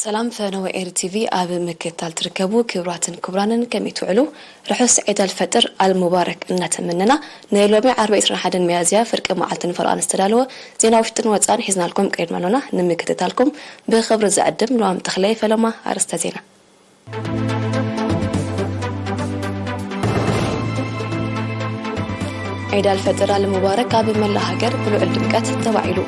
ሰላም ፈነወ ኤሪ ቲቪ ኣብ ምክትታል ትርከቡ ክቡራትን ክቡራንን ከመይ ትውዕሉ? ርሑስ ዒድ ኣልፈጥር ኣልሙባረክ እናተመነና ንሎሚ ዓርቢ ዕስራን ሓደን ሚያዝያ ፍርቂ መዓልቲ ንፈርቓን ዝተዳለወ ዜና ውሽጥን ወፃን ሒዝናልኩም ቀሪብና ኣሎና። ንምክትታልኩም ብኽብሪ ዝዕድም ለዋም ተኽለየ ፈለማ ኣርእስተ ዜና። ዒድ ኣልፈጥር ኣልሙባረክ ኣብ መላእ ሃገር ብልዑል ድምቀት ተባዒሉ።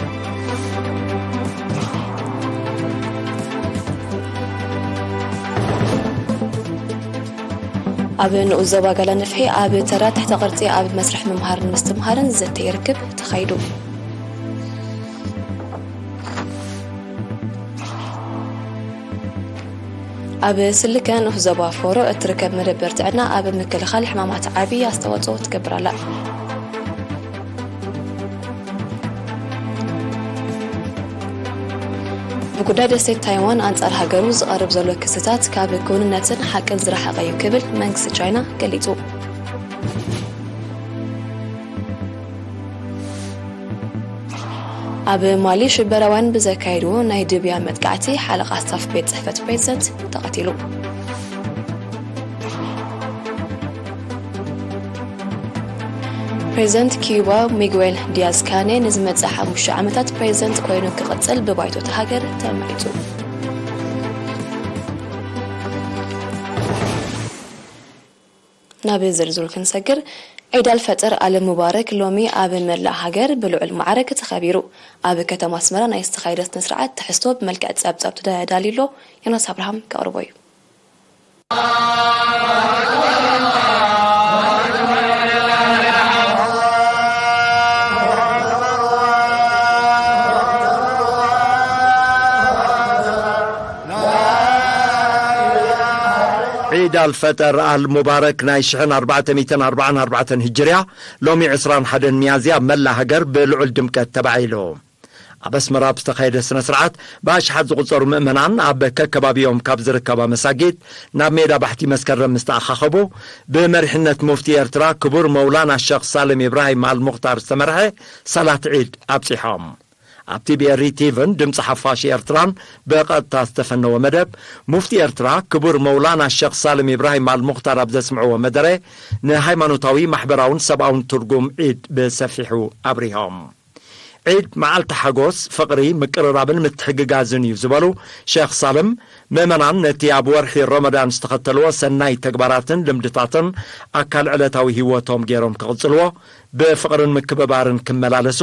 ኣብ ንኡስ ዞባ ጋላ ነፍሒ ኣብ ተራ ትሕተ ቅርጺ ኣብ መስርሕ ምምሃርን ምስትምሃርን ዘተ ይርክብ ተኻይዱ። ኣብ ስልከ ንኡስ ዞባ ፎሮ እትርከብ መደበር ጥዕና ኣብ ምክልኻል ሕማማት ዓቢ ኣስተዋጽኦ ትገብር ኣላ። ብጉዳይ ደሴት ታይዋን ኣንጻር ሃገሩ ዝቐርብ ዘሎ ክስታት ካብ ክውንነትን ሓቅን ዝረሓቐ እዩ ክብል መንግስቲ ቻይና ገሊጹ። ኣብ ማሊ ሽበራውያን ብዘካየድዎ ናይ ድብያ መጥቃዕቲ ሓለቓ ስታፍ ቤት ጽሕፈት ፕሬዝደንት ተቐቲሉ። ፕሬዝደንት ኪዩባ ሚጉዌል ዲያዝ ካኔ ንዝመጽእ ሓሙሽተ ዓመታት ፕሬዝደንት ኮይኑ ክቕጽል ብባይቶ እታ ሃገር ተመሪጹ። ናብ ዝርዝሩ ክንሰግር፣ ዒድ ኣልፈጥር ኣል ሙባረክ ሎሚ ኣብ መላእ ሃገር ብልዑል ማዕረግ ተኸቢሩ። ኣብ ከተማ ኣስመራ ናይ ዝተኻየደ ስነ ስርዓት ትሕዝቶ ብመልክዕ ጸብጻብ ተዳልዩ ኣሎ። ዮናስ ኣብርሃም ከቕርቦ እዩ። ዒድ ኣልፈጠር ኣል ሙባረክ ናይ ሽሕን ኣርባዕተ ሚእትን ኣርባዓን ኣርባዕተን ህጅርያ ሎሚ ዕስራን ሓደን ሚያዝያ ኣብ መላእ ሃገር ብልዑል ድምቀት ተባዒሉ። ኣብ ኣስመራ ኣብ ዝተኻየደ ስነ ስርዓት ብኣሽሓት ዝቑጸሩ ምእመናን ኣብ ከከባቢኦም ካብ ዝርከባ መሳጊድ ናብ ሜዳ ባሕቲ መስከረም ምስ ተኣኻኸቡ፣ ብመሪሕነት ሙፍቲ ኤርትራ ክቡር መውላና ሸኽ ሳልም ኢብራሂም ኣል ሙኽታር ዝተመርሐ ሰላት ዒድ ኣብጺሖም። ኣብቲ ብኤሪ ቲቪን ድምፂ ሓፋሽ ኤርትራን ብቐጥታ ዝተፈነወ መደብ፣ ሙፍቲ ኤርትራ ክቡር መውላና ሸኽ ሳልም ኢብራሂም ኣል ሙኽታር ኣብ ዘስምዕዎ መደረ፣ ንሃይማኖታዊ፣ ማሕበራውን ሰብኣውን ትርጉም ዒድ ብሰፊሑ ኣብሪሆም። ዒድ መዓልቲ ሓጎስ፣ ፍቕሪ፣ ምቅርራብን ምትሕግጋዝን እዩ ዝበሉ ሸኽ ሳልም፣ ምእመናን ነቲ ኣብ ወርሒ ረመዳን ዝተኸተልዎ ሰናይ ተግባራትን ልምድታትን ኣካል ዕለታዊ ህይወቶም ገይሮም ክቕጽልዎ፣ ብፍቕርን ምክብባርን ክመላለሱ፣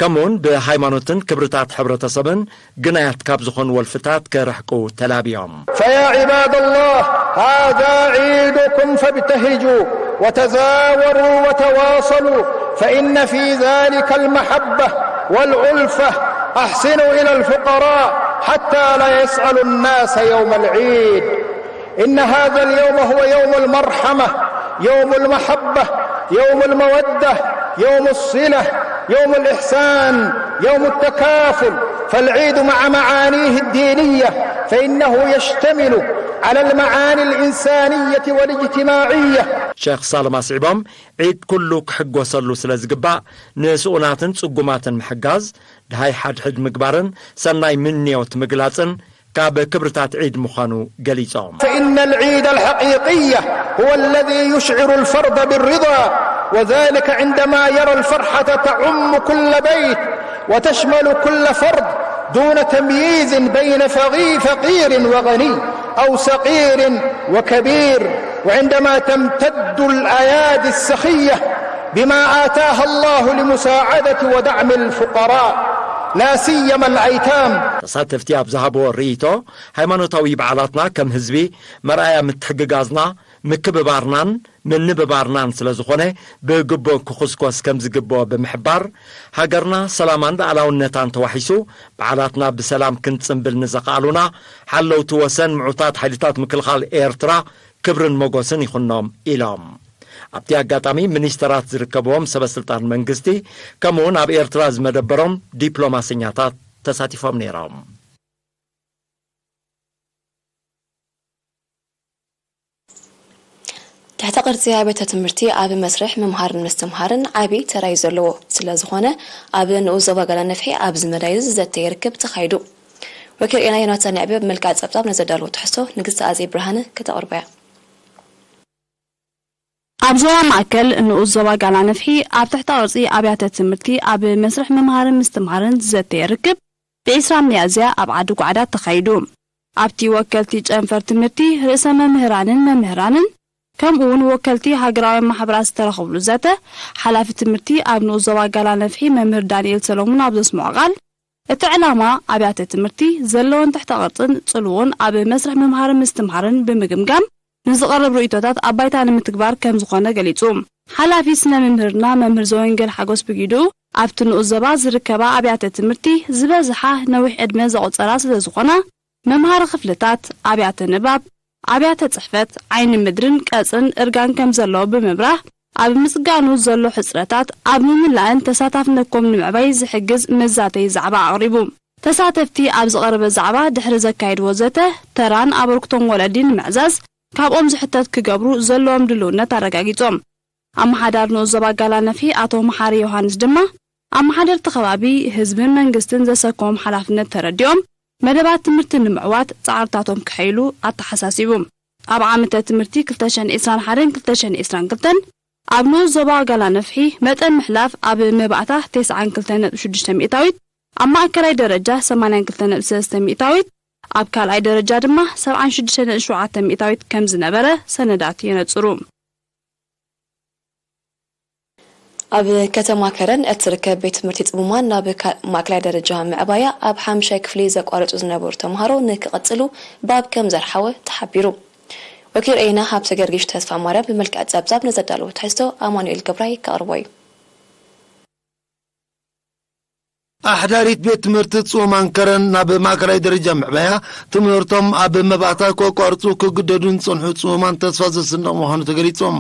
ከምኡውን ብሃይማኖትን ክብርታት ሕብረተሰብን ግናያት ካብ ዝኾኑ ወልፍታት ክርሕቁ ተላብዮም። فيا عباد الله، هذا عيدكم فابتهجوا وتزاوروا وتواصلوا، فإن في ذلك المحبة والألفة. أحسنوا إلى الفقراء حتى لا يسألوا الناس يوم العيد. إن هذا اليوم هو يوم المرحمة، يوم المحبة، يوم المودة، يوم الصلة، يوم الإحسان، يوم التكافل. فالعيد مع معانيه الدينية فإنه يشتمل على المعاني الإنسانية والاجتماعية. ሸኽ ሳልም ኣስዒቦም፣ ዒድ ኩሉ ክሕጎሰሉ ስለ ዝግባእ፣ ንስኡናትን ጽጉማትን ምሕጋዝ፣ ድሃይ ሓድሕድ ምግባርን ሰናይ ምንዮት ምግላጽን ካብ ክብርታት ዒድ ምዃኑ ገሊጾም። فإن العيد الحقيقي هو الذي يشعر الفرد بالرضا، وذلك عندما يرى الفرحة تعم كل بيت وتشمل كل فرد دون تمييز بين فقي-، فقير وغني أو صغير وكبير، وعندما تمتد الأيادي السخية بما آتاها الله لمساعدة ودعم الفقراء، لا سيما الأيتام. ተሳተፍቲ ኣብ ዝሃብዎ ርእይቶ፣ ሃይማኖታዊ በዓላትና ከም ህዝቢ መርኣያ ምትሕግጋዝና፣ ምክብባርናን ምንብባርናን ስለ ዝኾነ፣ ብግቡእ ክኹስኮስ ከም ዝግብኦ ብምሕባር፣ ሃገርና ሰላማን ልኣላውነታን ተዋሒሱ፣ በዓላትና ብሰላም ክንጽንብል ንዘኽኣሉና ሓለውቲ ወሰን ምዑታት ሓይልታት ምክልኻል ኤርትራ ክብርን ሞጎስን ይኹኖም ኢሎም። ኣብቲ ኣጋጣሚ ሚኒስተራት ዝርከብዎም ሰበ ስልጣን መንግስቲ፣ ከምኡውን ኣብ ኤርትራ ዝመደበሮም ዲፕሎማሰኛታት ተሳቲፎም ነይሮም። ትሕተ ቅርጺ ኣብያተ ትምህርቲ ኣብ መስርሕ ምምሃርን ምስትምሃርን ዓቢ ተራ እዩ ዘለዎ። ስለ ዝኾነ፣ ኣብ ንኡስ ዞባ ጋላ ነፍሒ ኣብዚ መዳይ እዚ ዘተ ይርክብ ተኻይዱ። ወኪል ኤና ዮናታን ንዕበ ብመልክዕ ጸብጻብ ነዘዳለዎ ትሕዝቶ ንግስቲ ኣዜ ብርሃነ ከተቕርቦ እያ። ኣብ ዞባ ማእከል ንኡስ ዞባ ጋላ ነፍሒ ኣብ ትሕተ ቅርጺ ኣብያተ ትምህርቲ ኣብ መስርሕ ምምሃርን ምስትምሃርን ዝዘተየ ርክብ ብ20 ሚያዝያ ኣብ ዓዲ ጓዕዳት ተኻይዱ። ኣብቲ ወከልቲ ጨንፈር ትምህርቲ፣ ርእሰ መምህራንን መምህራንን ከምኡ እውን ወከልቲ ሃገራዊ ማሕበራት ዝተረኸብሉ ዘተ፣ ሓላፊ ትምህርቲ ኣብ ንኡስ ዞባ ጋላ ነፍሒ መምህር ዳንኤል ሰለሙን ኣብ ዘስምዖ ቃል፣ እቲ ዕላማ ኣብያተ ትምህርቲ ዘለወን ትሕተ ቅርጽን ጽልዎን ኣብ መስርሕ ምምሃርን ምስትምሃርን ብምግምጋም ንዝቐርብ ርእይቶታት ኣብ ባይታ ንምትግባር ከም ዝኾነ ገሊጹ። ሓላፊ ስነ ምምህርና መምህር ዘወንጌል ሓጎስ ብጊዱ ኣብቲ ንኡስ ዞባ ዝርከባ ኣብያተ ትምህርቲ ዝበዝሓ ነዊሕ ዕድመ ዘቑጸራ ስለ ዝኾና መምሃሪ ክፍልታት፣ ኣብያተ ንባብ፣ ኣብያተ ጽሕፈት፣ ዓይኒ ምድርን ቀጽርን እርጋን ከም ዘለዎ ብምብራህ ኣብ ምጽጋኑ ዘሎ ሕጽረታት ኣብ ምምላእን ተሳታፍነትኩም ንምዕባይ ዝሕግዝ መዛተይ ዛዕባ ኣቕሪቡ። ተሳተፍቲ ኣብ ዝቐረበ ዛዕባ ድሕሪ ዘካየድዎ ዘተ ተራን ኣበርክቶን ወለዲ ንምዕዛዝ ካብኦም ዝሕተት ክገብሩ ዘለዎም ድልውነት ኣረጋጊጾም። ኣመሓዳሪ ንኡስ ዞባ ጋላ ነፍሒ ኣቶ መሓሪ ዮሃንስ ድማ ኣመሓደርቲ ከባቢ ህዝብን መንግስትን ዘሰከሞም ሓላፍነት ተረዲኦም መደባት ትምህርቲ ንምዕዋት ጻዕርታቶም ክሕይሉ ኣተሓሳሲቡ። ኣብ ዓመተ ትምህርቲ 2021-2022 ኣብ ንኡስ ዞባ ጋላ ነፍሒ መጠን ምሕላፍ ኣብ መባእታ 92.6 ሚእታዊት፣ ኣብ ማእከላይ ደረጃ 82.3 ሚእታዊት፣ ኣብ ካልኣይ ደረጃ ድማ 76.7 ሚእታዊት ከም ዝነበረ ሰነዳት የነጽሩ። ኣብ ከተማ ከረን እትርከብ ቤት ትምህርቲ ጽሙማን ናብ ካ-፣ ማእከላይ ደረጃ ምዕባያ ኣብ ሓምሻይ ክፍሊ ዘቋረጹ ዝነበሩ ተምሃሮ ንክቐጽሉ ባብ ከም ዘርሓወ ተሓቢሩ። ወኪል ኤና ሃብተ ገርጊሽ ተስፋ ማርያም ብመልክዕ ጸብጻብ ንዘዳለዎ ትሕዝቶ ኣማኑኤል ገብራይ ከቕርቦ እዩ። ኣሕዳሪት ቤት ትምህርቲ ጽሙማን ከረን ናብ ማእከላይ ደረጃ ምዕባያ ትምህርቶም ኣብ መባእታ ከቋርጹ ክግደዱ ንጸንሑ ጽሙማን ተስፋ ዘስንቕ ምዃኑ ተገሊጾም።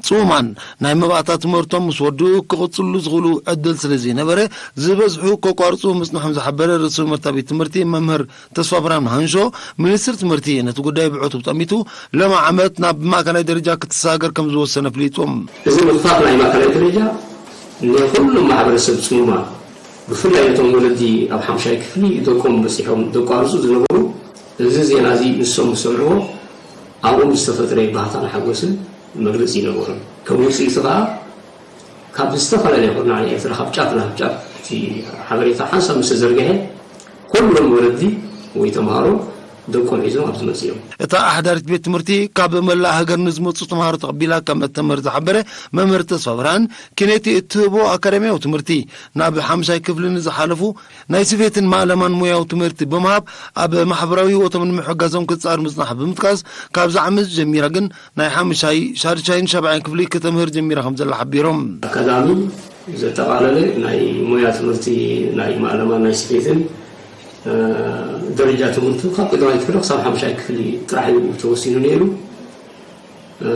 ጽሙማን ናይ መባእታ ትምህርቶም ምስ ወድኡ ክቕጽሉ ዝኽእሉ ዕድል ስለ ዘይነበረ ዝበዝሑ ከቋርጹ ምጽንሖም ዝሓበረ ርእሰ መምህርታ ቤት ትምህርቲ መምህር ተስፋ ብርሃን ሃንሾ፣ ሚኒስትሪ ትምህርቲ ነቲ ጉዳይ ብዕቱብ ጠሚቱ ሎሚ ዓመት ናብ ማእከላይ ደረጃ ክትሰጋገር ከም ዝወሰነ ኣፍሊጡ። እዚ ምኽፋት ናይ ማእከላይ ደረጃ ንኹሎም ማሕበረሰብ ጽሙማን፣ ብፍላይ ነቶም ወለዲ ኣብ ሓምሻይ ክፍሊ ደቆም በጺሖም ዘቋርጹ ዝነበሩ፣ እዚ ዜና እዚ ንሶም ምስ ሰምዕዎ ኣብኦም ዝተፈጥረ ባህታን ሓጎስን መግለጺ ይነበሮም። ከም ውጽኢቱ ከኣ ካብ ዝተፈላለየ ኩርናዕ ኤርትራ፣ ካብ ጫፍ ናብ ጫፍ እቲ ሓበሬታ ሓንሳብ ምስ ተዘርግሐ፣ ኩሎም ወለዲ ወይ ተምሃሮ ደቆም ሒዞም ኣብዚ መጺኦም። እታ ኣሕዳሪት ቤት ትምህርቲ ካብ መላእ ሃገር ንዝመጹ ተምሃሮ ተቐቢላ ከም እተምህር ዝሓበረ መምህር ተስፋ ብርሃን፣ ኪኔቲ እትህቦ ኣካዳሚያዊ ትምህርቲ ናብ ሓምሻይ ክፍሊ ንዝሓለፉ ናይ ስፌትን ማእለማን ሞያዊ ትምህርቲ ብምሃብ ኣብ ማሕበራዊ ህይወቶም ንምሕጋዞም ክትጻር ምጽናሕ ብምጥቃስ፣ ካብዚ ዓመት ጀሚራ ግን ናይ ሓምሻይ፣ ሻድሻይን ሻብዓይን ክፍሊ ከተምህር ጀሚራ ከም ዘላ ሓቢሮም። ኣካዳሚ ዘጠቓለለ ናይ ሞያ ትምህርቲ ናይ ማእለማን ናይ ስፌትን፣ እ፣ ደረጃ ትምህርቱ ካብ ቀዳማይ ክፍሊ ክሳብ ሓምሻይ ክፍሊ ጥራሕ እዩ ተወሲኑ ነይሩ። እ፣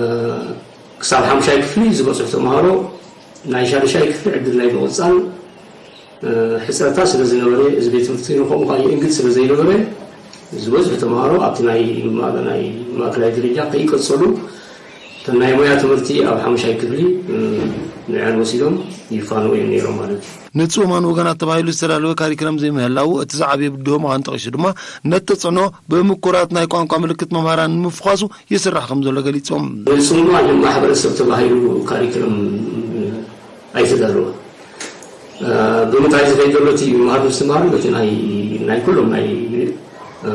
ክሳብ ሓምሻይ ክፍሊ ዝበጽሑ ተምሃሮ ናይ ሻድሻይ ክፍሊ ዕድል ናይ ምቕጻል፣ እ፣ ሕጽረታት ስለ ዝነበረ፣ እዚ ቤት ትምህርቲ ንከምኡ ከኣ ይእንግድ ስለ ዘይነበረ፣ ዝበዝሑ ተምሃሮ ኣብቲ ናይ ማ-፣ ናይ ማእከላይ ደረጃ ከይቀጸሉ፣ እተን ናይ ሞያ ትምህርቲ ኣብ ሓሙሻይ ክፍሊ፣ እ፣ ንዕን ወሲዶም ይፋነዉ እዮም ነይሮም ማለት እዩ። ንጽሙማን ወገናት ተባሂሉ ዝተዳለወ ካሪክለም ዘይምህላዉ እቲ ዝዓበየ ብድሆ ምዃኑ ጠቒሱ ድማ፣ ነቲ ተጽዕኖ ብምኩራት ናይ ቋንቋ ምልክት መምህራን ንምፍዃሱ ይስራሕ ከም ዘሎ ገሊጾም። ንጽሙማን ማሕበረሰብ ተባሂሉ ካሪክለም ኣይተዳለወን። እ፣ ብምንታይ ዝኸይድ ዘሎ እቲ ምምሃር ምስትምሃር ነቲ ናይ፣ ናይ ኩሎም ናይ፣ እ፣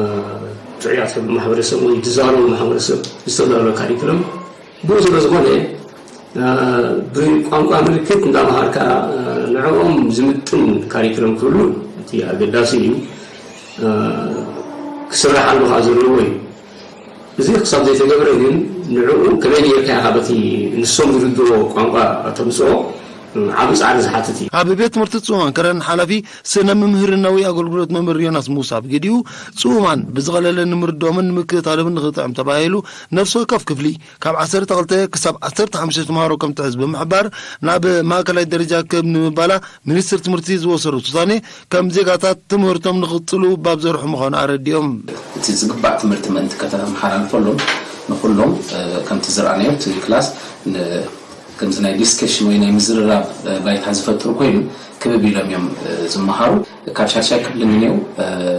ጥዑያት ማሕበረሰብ ወይ ዝዛረቡ ማሕበረሰብ ዝተዳለወ ካሪክለም ብኡ ስለ ዝኾነ፣ እ፣ ብቋንቋ ምልክት እንዳምሃርካ፣ እ፣ ንዕኦም ዝምጥን ካሪክለም ክህሉ እቲ ኣገዳሲ እዩ። እ፣ ክስራሓሉ ከዓ ዘለዎ እዩ። እዚ ክሳብ ዘይተገብረ ግን ንዕኡ ከመይ ጌርካ ኢኻ በቲ ንሶም ዝርድኦ ቋንቋ ተምጽኦ ዓቢ ጻዕሪ ዝሓትት እዩ። ኣብ ቤት ትምህርቲ ጽሙማን ከረን ሓላፊ ስነ ምምህርናዊ ኣገልግሎት መምህር ዮናስ ሙሳ ብግዲኡ፣ ጽሙማን ብዝቐለለ ንምርድኦምን ንምክትታሎምን ንኽጥዕም ተባሂሉ ነፍሲ ወከፍ ክፍሊ ካብ ዓሰርተ ክልተ ክሳብ ዓሰርተ ሓሙሽተ ተምሃሮ ከም ትሕዝ ብምሕባር፣ ናብ ማእከላይ ደረጃ ክብ ንምባላ ሚኒስትሪ ትምህርቲ ዝወሰዱት ውሳኔ ከም ዜጋታት ትምህርቶም ንኽቕጽሉ ባብ ዘርሑ ምዃኑ ኣረዲኦም። እቲ ዝግባእ ትምህርቲ ምእንቲ ከተመሓላልፈሎም ንኹሎም፣ እ፣ ከምቲ ዝረኣናዮ እቲ ክላስ ን-፣ ከምዚ ናይ ዲስከሽን ወይ ናይ ምዝርራብ፣ እ፣ ባይታ ዝፈጥር ኮይኑ ክብብ ኢሎም እዮም፣ እ፣ ዝመሃሩ። ካብ ሻድሻይ ክፍሊ ንኔው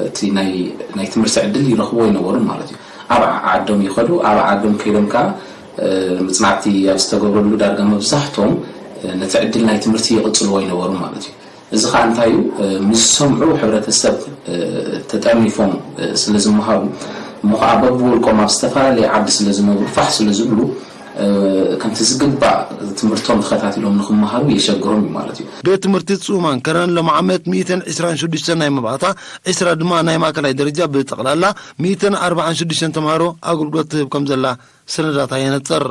እቲ ናይ ትምህርቲ ዕድል ይረኽቡ ኣይነበሩን ማለት እዩ። ኣብ ዓዶም ይኸዱ። ኣብ ዓዶም ከይዶም ከዓ ምፅናዕቲ ኣብ ዝተገብረሉ ዳርጋ መብዛሕቶም ነቲ ዕድል ናይ ትምህርቲ ይቕፅልዎ ኣይነበሩን ማለት እዩ። እዚ ከዓ እንታይ እዩ? ምስ ዝሰምዑ ሕብረተሰብ ተጠርኒፎም ስለ ዝመሃሩ፣ እሞ ከዓ በብውልቆም ኣብ ዝተፈላለየ ዓዲ ስለ ዝነብሩ ፋሕ ስለ ዝብሉ፣ ከምቲ ዝግባእ ትምህርቶም ተኸታቲሎም ንክመሃሩ የሸግሮም እዩ ማለት እዩ። ቤት ትምህርቲ ጽኡማን ከረን ሎም ዓመት ሚእትን ዕስራን ሽዱሽተን ናይ መባእታ፣ ዕስራ ድማ ናይ ማእከላይ ደረጃ ብጠቕላላ ሚእትን ኣርባዓን ሽዱሽተን ተምሃሮ ኣገልግሎት ትህብ ከም ዘላ ሰነዳታ የነጽር።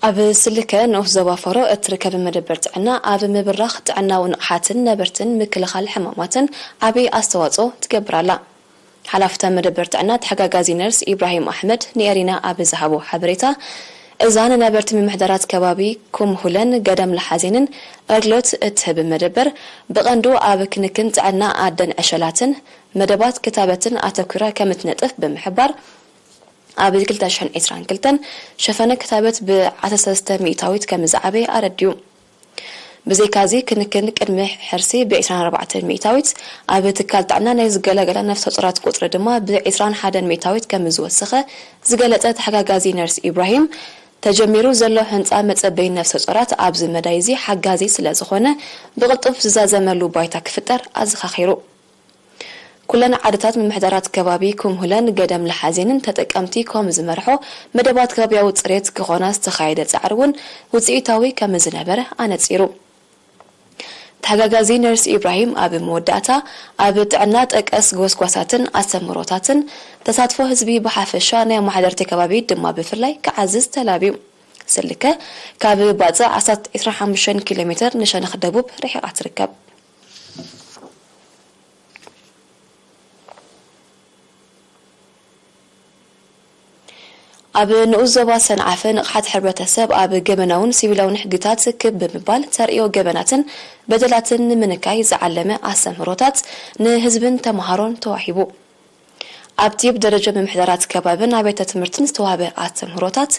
ኣብ ስልከ ንኡስ ዞባ ፈሮ እትርከብ መደበር ጥዕና ኣብ ምብራኽ ጥዕናዊ ንቕሓትን ነበርትን ምክልኻል ሕማማትን ዓብዪ ኣስተዋፅኦ ትገብር ኣላ። ሓላፍተ መደበር ጥዕና ተሓጋጋዚ ነርስ ኢብራሂም ኣሕመድ ንኤሪና ኣብ ዝሃቦ ሓበሬታ፣ እዛ ንነበርቲ ምምሕዳራት ከባቢ ኩምሁለን ገደም ለሓዜንን ኣገልግሎት እትህብ መደበር ብቐንዱ ኣብ ክንክን ጥዕና ኣደን ዕሸላትን መደባት ክታበትን ኣተኲራ ከምትነጥፍ ብምሕባር፣ ኣብ ክልተ ሽሕን ዕስራን ክልተን ሸፈነ ክታበት ብ ዓሰርተ ሰለስተ ሚእታዊት ከም ዝዓበየ ኣረዲኡ። ብዘይካዚ ክንክን ቅድሚ ሕርሲ ብ ዕስራን ኣርባዕተን ሚእታዊት ኣብ ትካል ጥዕና ናይ ዝገላገላ ነፍሰ ጡራት ቁፅሪ ድማ ብ ዕስራን ሓደን ሚእታዊት ከም ዝወሰኸ ዝገለፀ ተሓጋጋዚ ነርስ ኢብራሂም፣ ተጀሚሩ ዘሎ ህንፃ መፀበዪ ነፍሰ ጡራት ኣብዚ መዳይ እዚ ሓጋዚ ስለ ዝኾነ ብቕልጡፍ ዝዛዘመሉ ባይታ ክፍጠር ኣዘኻኺሩ። ኩለን ዓድታት ምምሕዳራት ከባቢ ኩምሁለን ገደም ለሓዜንን ተጠቀምቲ ኮም ዝመርሖ መደባት ከባብያዊ ፅሬት ክኾና ዝተኻየደ ፃዕሪ እውን ውፅኢታዊ ከም ዝነበረ ኣነፂሩ። ተሓጋጋዚ ነርስ ኢብራሂም ኣብ መወዳእታ ኣብ ጥዕና ጠቀስ ጎስጓሳትን ኣስተምህሮታትን ተሳትፎ ህዝቢ ብሓፈሻ ናይ ኣመሓደርቲ ከባቢ ድማ ብፍላይ ክዓዝዝ ተላብዩ። ስልከ ካብ ባፅዕ ኣስታት ዕስራን ሓሙሽተን ኪሎ ሜትር ንሸነኽ ደቡብ ርሒቓ ትርከብ። ኣብ ንኡስ ዞባ ሰንዓፈ ንቕሓት ሕብረተሰብ ኣብ ገበናውን ሲቪላውን ሕግታት ክብ ብምባል ተርእዮ ገበናትን በደላትን ንምንካይ ዝዓለመ ኣስተምህሮታት ንህዝብን ተምሃሮን ተዋሂቡ። ኣብቲ ብደረጃ ምምሕዳራት ከባብን ኣብያተ ትምህርትን ዝተዋህበ ኣስተምህሮታት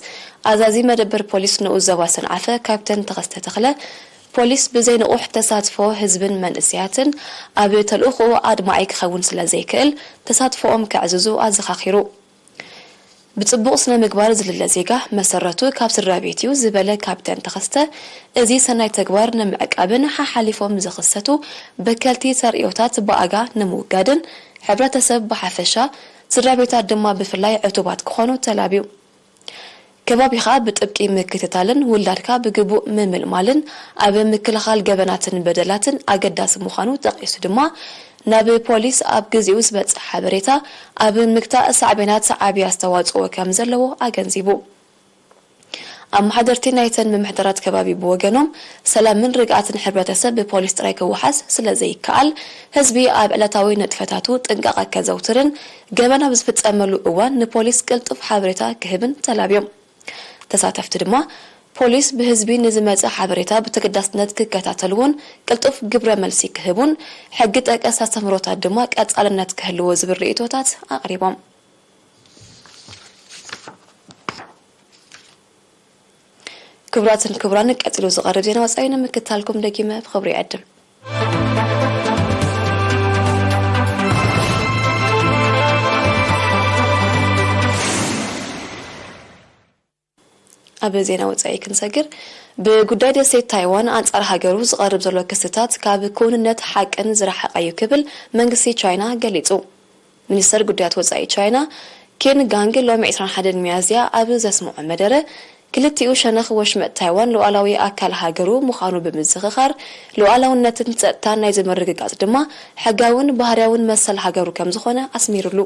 ኣዛዚ መደበር ፖሊስ ንኡስ ዞባ ሰንዓፈ ካፕተን ተኸስተ ተኽለ፣ ፖሊስ ብዘይ ንቑሕ ተሳትፎ ህዝብን መንእሰያትን ኣብ ተልእኾኡ ኣድማዒ ክኸውን ስለ ዘይክእል ተሳትፎኦም ከዕዝዙ ኣዘኻኺሩ። ብጽቡቕ ስነ ምግባር ዝልለ ዜጋ መሰረቱ ካብ ስድራ ቤት እዩ ዝበለ ካፕተን ተኸስተ፣ እዚ ሰናይ ተግባር ንምዕቃብን ሓሓሊፎም ዝኽሰቱ በከልቲ ተርእዮታት ብኣጋ ንምውጋድን ሕብረተሰብ ብሓፈሻ ስድራ ቤታት ድማ ብፍላይ ዕቱባት ክኾኑ ተላብዩ። ከባቢኻ ብጥብቂ ምክትታልን ውላድካ ብግቡእ ምምልማልን ኣብ ምክልኻል ገበናትን በደላትን ኣገዳሲ ምዃኑ ጠቒሱ ድማ፣ ናብ ፖሊስ ኣብ ግዚኡ ዝበጽሕ ሓበሬታ ኣብ ምግታእ ሳዕቤናት ዓቢ ኣስተዋጽኦ ከም ዘለዎ ኣገንዚቡ። ኣመሓደርቲ ናይተን ምምሕዳራት ከባቢ ብወገኖም፣ ሰላምን ርግኣትን ሕብረተሰብ ብፖሊስ ጥራይ ክወሓስ ስለ ዘይከኣል፣ ህዝቢ ኣብ ዕለታዊ ንጥፈታቱ ጥንቃቐ ከዘውትርን ገበን ኣብ ዝፍጸመሉ እዋን ንፖሊስ ቅልጡፍ ሓበሬታ ክህብን ተላብዮም። ተሳተፍቲ ድማ፣ ፖሊስ ብህዝቢ ንዝመጽእ ሓበሬታ ብተገዳስነት ክከታተልዎን ቅልጡፍ ግብረ መልሲ ክህቡን፣ ሕጊ ጠቀስ ኣስተምህሮታት ድማ ቀጻልነት ክህልዎ ዝብል ርእይቶታት ኣቕሪቦም። ክቡራትን ክቡራን፣ ቀጺሉ ዝቐርብ ዜና ወጻኢ ንምክትታልኩም ደጊመ ብኽብሪ ይዕድም። ኣብ ዜና ወጻኢ ክንሰግር፣ ብጉዳይ ደሴት ታይዋን ኣንጻር ሃገሩ ዝቐርብ ዘሎ ክስታት ካብ ክውንነት ሓቅን ዝረሓቐ እዩ ክብል መንግስቲ ቻይና ገሊጹ። ሚኒስተር ጉዳያት ወጻኢ ቻይና ኬን ጋንግ ሎሚ ዕስራን ሓደን ሚያዝያ ኣብ ዘስምዖ መደረ፣ ክልቲኡ ሸነኽ ወሽመጥ ታይዋን ሉዓላዊ ኣካል ሃገሩ ምዃኑ ብምዝኽኻር፣ ሉዓላውነትን ጸጥታን ናይ ዝምርግጋጽ ድማ ሕጋውን ባህርያውን መሰል ሃገሩ ከም ዝኾነ ኣስሚሩሉ።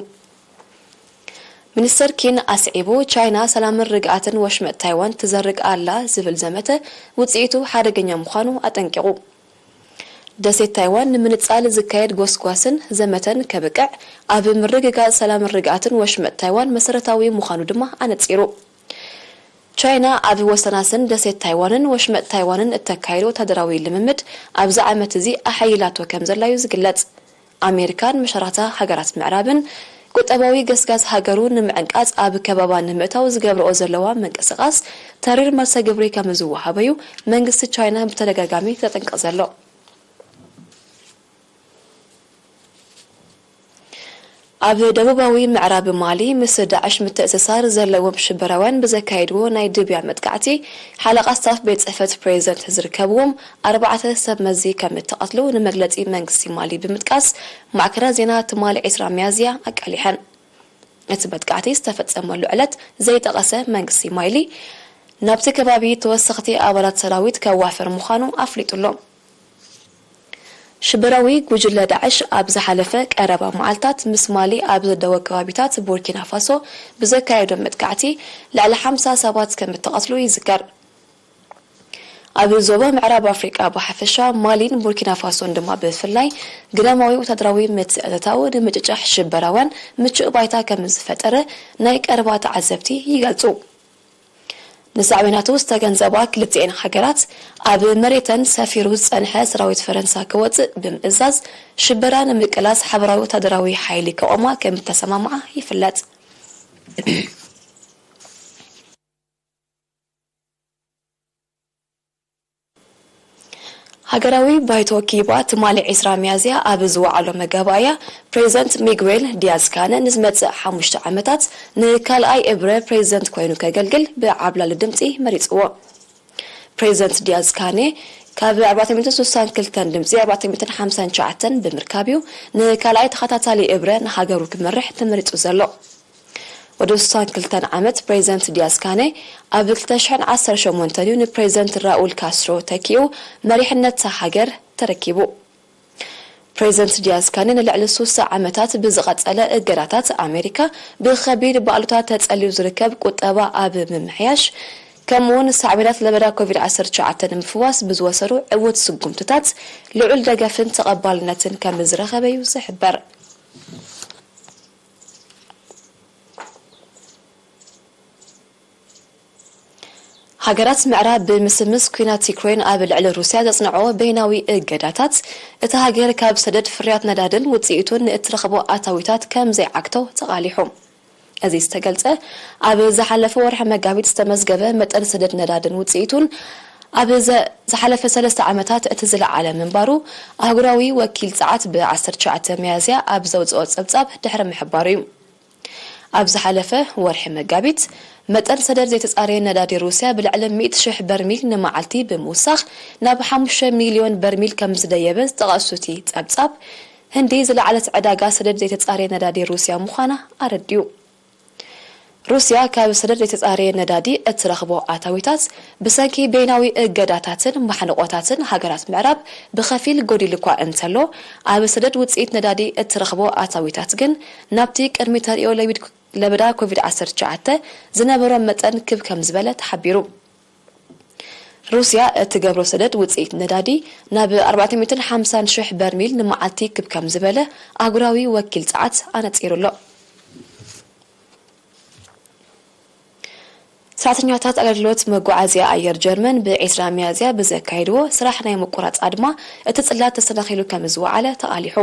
ሚኒስተር ኪን ኣስዒቡ፣ ቻይና ሰላምን ርግኣትን ወሽመጥ ታይዋን ትዘርግ ኣላ ዝብል ዘመተ ውጽኢቱ ሓደገኛ ምዃኑ ኣጠንቂቑ። ደሴት ታይዋን ንምንጻል ዝካየድ ጎስጓስን ዘመተን ከብቅዕ፣ ኣብ ምርግጋጽ ሰላምን ርግኣትን ወሽመጥ ታይዋን መሰረታዊ ምዃኑ ድማ ኣነጺሩ። ቻይና ኣብ ወሰናስን ደሴት ታይዋንን ወሽመጥ ታይዋንን እተካይዶ ወታደራዊ ልምምድ ኣብዚ ዓመት እዚ ኣሐይላቶ ከም ዘላ እዩ ዝግለጽ። ኣሜሪካን መሻርኽታ ሃገራት ምዕራብን ቁጠባዊ ገስጋስ ሃገሩ ንምዕንቃጽ ኣብ ከበባ ንምእታው ዝገብርኦ ዘለዋ ምንቅስቓስ ተሪር መልሰ ግብሪ ከም ዝወሃበዩ መንግስቲ ቻይና ብተደጋጋሚ ዘጠንቅቕ ዘሎ። ኣብ ደቡባዊ ምዕራብ ማሊ ምስ ዳዕሽ ምትእስሳር ዘለዎም ሽበራውያን ብዘካየድዎ ናይ ድብያ መጥቃዕቲ ሓለቓ ስታፍ ቤት ጽሕፈት ፕሬዚደንት ዝርከብዎም ኣርባዕተ ሰብ መዚ ከም እተቐትሉ ንመግለጺ መንግስቲ ማሊ ብምጥቃስ ማዕከናት ዜና ትማሊ ዕስራ ሚያዝያ ኣቃሊሐን። እቲ መጥቃዕቲ ዝተፈጸመሉ ዕለት ዘይጠቐሰ መንግስቲ ማሊ ናብቲ ከባቢ ተወሰኽቲ ኣባላት ሰራዊት ከዋፍር ምዃኑ ኣፍሊጡ ኣሎ። ሽበራዊ ጉጅለ ዳዕሽ ኣብ ዝሓለፈ ቀረባ መዓልታት ምስ ማሊ ኣብ ዘለዎ ከባቢታት ቡርኪና ፋሶ ብዘካየዶ መጥቃዕቲ ልዕሊ ሓምሳ ሰባት ከም እተቐትሉ ይዝከር። ኣብ ዞባ ምዕራብ ኣፍሪቃ ብሓፈሻ ማሊን ቡርኪና ፋሶን ድማ ብፍላይ ግዳማዊ ወታደራዊ ምትእትታው ንምጭጫሕ ሽበራውያን ምቹእ ባይታ ከም ዝፈጠረ ናይ ቀረባ ተዓዘብቲ ይገልጹ። ንሳዕቤናቱ ዝተገንዘባ ክልቲኤን ሃገራት ኣብ መሬተን ሰፊሩ ዝጸንሐ ሰራዊት ፈረንሳ ክወጽእ ብምእዛዝ ሽበራ ንምቅላስ ሓበራዊ ወታደራዊ ሓይሊ ከቖማ ከም እተሰማምዓ ይፍለጥ። ሃገራዊ ባይቶ ኪዩባ ትማሊ ዕስራ ሚያዝያ ኣብ ዝወዓሎ መጋባእያ ፕሬዚደንት ሚጉዌል ዲያዝ ካነ ንዝመጽእ ሓሙሽተ ዓመታት ንካልኣይ እብረ ፕሬዚደንት ኮይኑ ከገልግል ብዓብላሊ ድምጺ መሪጽዎ። ፕሬዚደንት ዲያዝ ካኔ ካብ ኣርባዕተ ሚእትን ስሳን ክልተን ድምጺ ኣርባዕተ ሚእትን ሓምሳን ትሽዓተን ብምርካብ እዩ ንካልኣይ ተኸታታሊ እብረ ንሃገሩ ክመርሕ ተመሪጹ ዘሎ። ወዲ ስሳን ክልተን ዓመት ፕሬዚደንት ዲያዝ ካኔ ኣብ ክልተ ሽሕን ዓሰርተ ሸሞንተን እዩ ንፕሬዚደንት ራኡል ካስትሮ ተኪኡ መሪሕነት እታ ሃገር ተረኪቡ። ፕሬዚደንት ዲያዝ ካኔ ንልዕሊ ስሳ ዓመታት ብዝቐጸለ እገዳታት ኣሜሪካ ብኸቢድ ባዕሉታት ተጸልዩ ዝርከብ ቁጠባ ኣብ ምምሕያሽ ከምኡውን ሳዕቤናት ለበዳ ኮቪድ ዓሰርተ ትሽዓተ ንምፍዋስ ብዝወሰዱ ዕዉት ስጉምትታት ልዑል ደገፍን ተቐባልነትን ከም ዝረኸበ እዩ ዝሕበር። ሃገራት ምዕራብ ብምስምስ ኲናት ዩክሬን ኣብ ልዕሊ ሩስያ ዘጽንዖ በይናዊ እገዳታት፣ እታ ሃገር ካብ ሰደድ ፍርያት ነዳድን ውጽኢቱን ንእትረኽቦ ኣታዊታት ከም ዘይዓግቶ ተቓሊሑ። እዚ ዝተገልጸ፣ ኣብ ዝሓለፈ ወርሒ መጋቢት ዝተመዝገበ መጠን ሰደድ ነዳድን ውጽኢቱን ኣብ ዘ-፣ ዝሓለፈ ሰለስተ ዓመታት እቲ ዝለዓለ ምንባሩ ኣህጉራዊ ወኪል ጸዓት ብ ዓሰርተ ትሽዓተ ሚያዝያ ኣብ ዘውጽኦ ጸብጻብ ድሕሪ ምሕባሩ እዩ። ኣብ ዝሓለፈ ወርሒ መጋቢት፣ መጠን ሰደድ ዘይተጻረየ ነዳዲ ሩስያ ብልዕሊ ሚእቲ ሽሕ በርሚል ንመዓልቲ ብምውሳኽ ናብ ሓሙሽተ ሚልዮን በርሚል ከም ዝደየበ ዝጠቐሱ እቲ ጸብጻብ፣ ህንዲ ዝለዓለት ዕዳጋ ሰደድ ዘይተጻረየ ነዳዲ ሩስያ ምዃና ኣረዲኡ። ሩስያ ካብ ሰደድ ዘይተጻረየ ነዳዲ እትረኽቦ ኣታዊታት ብሰንኪ በይናዊ እገዳታትን ማሕንቖታትን ሃገራት ምዕራብ ብኸፊል ጎዲሉ እኳ እንተሎ፣ ኣብ ሰደድ ውጽኢት ነዳዲ እትረኽቦ ኣታዊታት ግን ናብቲ ቅድሚ ተርእዮ ለቢድ-፣ ለበዳ ኮቪድ ዓሰርተ ትሽዓተ ዝነበሮ መጠን ክብ ከም ዝበለ ተሓቢሩ። ሩስያ እትገብሮ ሰደድ ውጽኢት ነዳዲ ናብ ኣርባዕተ ሚእትን ሓምሳን ሽሕ በርሚል ንመዓልቲ ክብ ከም ዝበለ ኣህጉራዊ ወኪል ጸዓት ኣነጺሩ ኣሎ። ሰራሕተኛታት ኣገልግሎት መጓዓዝያ ኣየር ጀርመን ብ ዕስራ ሚያዝያ ብዘካየድዎ ስራሕ ናይ ምቁራጽ ኣድማ እቲ ጽላት ተሰናኺሉ ከም ዝወዓለ ተቓሊሑ።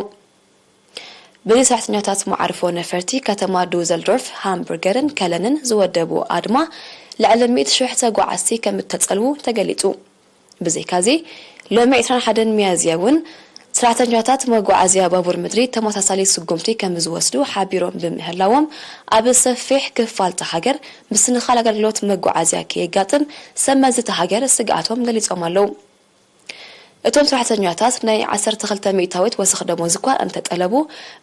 በዚ ሰራሕተኛታት መዓርፎ ነፈርቲ ከተማ ዱዘልዶርፍ፣ ሃምቡርገርን ከለንን ዝወደቡ ኣድማ ልዕሊ ሚእቲ ሽሕ ተጓዓዝቲ ከም እተጸልዉ ተገሊጹ። ብዘይካዚ፣ ሎሚ ዕስራን ሓደን ሚያዝያ እውን ሰራሕተኛታት መጓዓዝያ ባቡር ምድሪ ተመሳሳሊ ስጉምቲ ከም ዝወስዱ ሓቢሮም ብምህላዎም፣ ኣብ ሰፊሕ ክፋል እታ ሃገር ምስንኻል ኣገልግሎት መጓዓዝያ ከየጋጥም ሰብ መዚ እታ ሃገር ስግኣቶም ገሊጾም ኣለዉ። እቶም ሰራሕተኛታት ናይ ዓሰርተ ክልተ ሚእታዊት ወሰኽ ደሞዝ እኳ እንተጠለቡ፣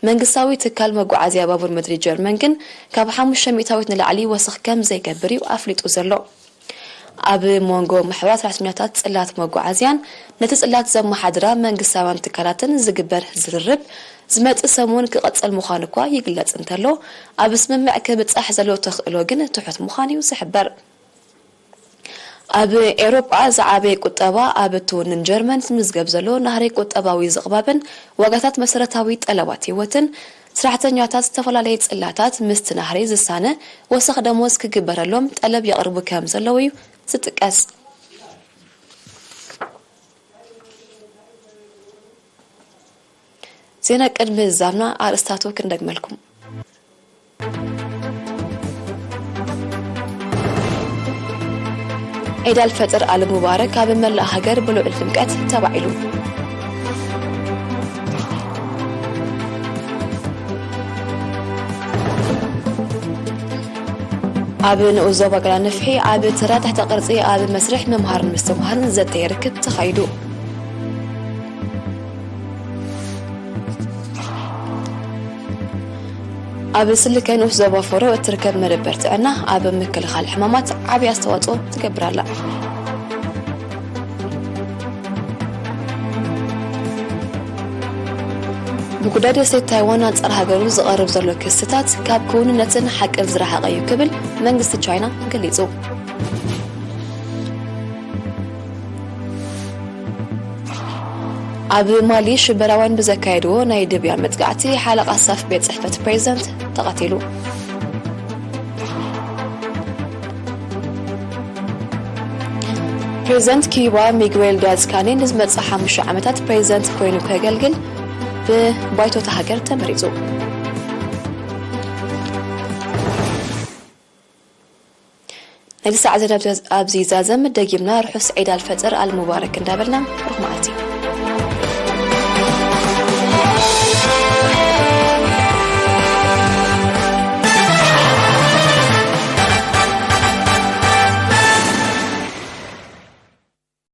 መንግስታዊ ትካል መጓዓዝያ ባቡር ምድሪ ጀርመን ግን ካብ ሓሙሽተ ሚእታዊት ንላዕሊ ወሰኽ ከም ዘይገብር እዩ ኣፍሊጡ ዘሎ። ኣብ መንጎ ማሕበራት ሰራሕተኛታት ጽላት መጓዓዝያን ነቲ ጽላት ዘመሓድራ መንግስታውያን ትካላትን ዝግበር ዝርርብ ዝመጽእ ሰሙን ክቕጽል ምዃኑ እኳ ይግለጽ እንተሎ፣ ኣብ ስምምዕ ክብጻሕ ዘሎ ተኽእሎ ግን ትሑት ምዃኑ እዩ ዝሕበር። ኣብ ኤውሮጳ ዝዓበየ ቁጠባ ኣብ እትውንን ጀርመን ዝምዝገብ ዘሎ ናህሪ ቁጠባዊ ዝቕባብን ዋጋታት መሰረታዊ ጠለባት ህይወትን፣ ሰራሕተኛታት ዝተፈላለየ ጽላታት ምስቲ ናህሪ ዝሳነ ወሰኽ ደሞዝ ክግበረሎም ጠለብ የቕርቡ ከም ዘለዉ እዩ ዝጥቀስ። ዜና ቅድሚ ዝዛምና ኣርእስታቱ ክንደግመልኩም። ዒድ ኣልፈጥር ኣል ሙባረክ ኣብ መላእ ሃገር ብልዑል ድምቀት ተባዒሉ። ኣብ ንኡስ ዞባ ገላንፍሒ ኣብ ተራ ትሕተ ቅርጺ ኣብ መስርሕ ምምሃርን ምስትምሃርን ዘተ ርክብ ተኻይዱ። ኣብ ስልከ ንኡስ ዞባ ፎሮ እትርከብ መደበር ጥዕና ኣብ ምክልኻል ሕማማት ዓብዪ ኣስተዋፅኦ ትገብር ኣላ። ብጉዳይ ደሴት ታይዋን ኣንጻር ሃገሩ ዝቐርብ ዘሎ ክስታት ካብ ክውንነትን ሓቅን ዝረሓቐ እዩ ክብል መንግስቲ ቻይና ገሊጹ። ኣብ ማሊ ሽበራውያን ብዘካየድዎ ናይ ድብያ መጥቃዕቲ ሓለቓ ስታፍ ቤት ጽሕፈት ፕሬዚደንት ተቐቲሉ። ፕሬዚደንት ኪዩባ ሚጉዌል ዲያዝ ካኔል ንዝመጽእ ሓሙሽተ ዓመታት ፕሬዚደንት ኮይኑ ከገልግል ብባይቶ እታ ሃገር ተመሪጹ። ናይዚ ሰዓት ዜና ኣብዚ ይዛዘም። ደጊምና ርሑስ ዒድ ኣልፈጥር ኣልሙባረክ እንዳበልና ርሑስ መዓልቲ።